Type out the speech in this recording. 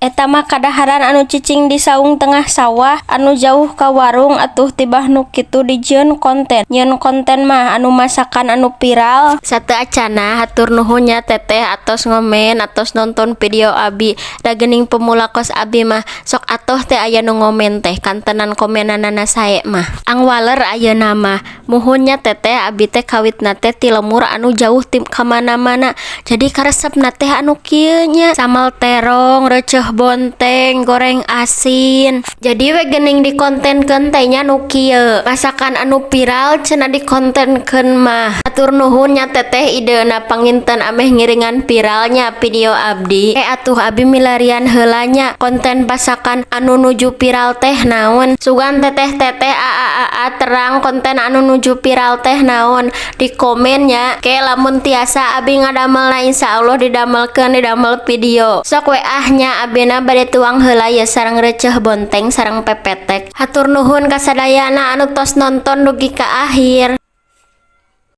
Eta mah kadaharan anu cicing di saung tengah sawah anu jauh ka warung atuh tibah nu kitu dijieun konten. Nyieun konten mah anu masakan anu viral. Sateuacanna hatur nuhun nya teteh atos ngomen, atos nonton video abi. Da geuning pemula kos abi mah sok atoh teh aya nu ngomen teh, kantenan komenanana sae mah. Angwaler ayeuna mah. Muhun nya teteh, abi teh kawitna teh ti lembur anu jauh ti ka mana-mana, jadi karesepna teh anu kieu nya, sambal terong, receh bonteng, goreng asin. Jadi we geuning dikontenkeun teh nya nu kieu. Masakan anu viral cenah dikontenkeun mah. Hatur nuhun nya teteh ideuna, panginten ameh ngiringan viralnya video abdi. Eh, atuh abi milarian heula nya konten pasakan anu nuju viral teh naon. Sugan teteh-teteh, aa-aa terang konten anu nuju viral teh naon di komen nya. Ke lamun tiasa abi ngadamelna, insyaallah didamelkeun, didamel video. Sok we ah nya, abina bade tuang heula ye sareng receh bonteng sareng pepetek. Hatur nuhun kasadayana anu tos nonton dugi ka akhir.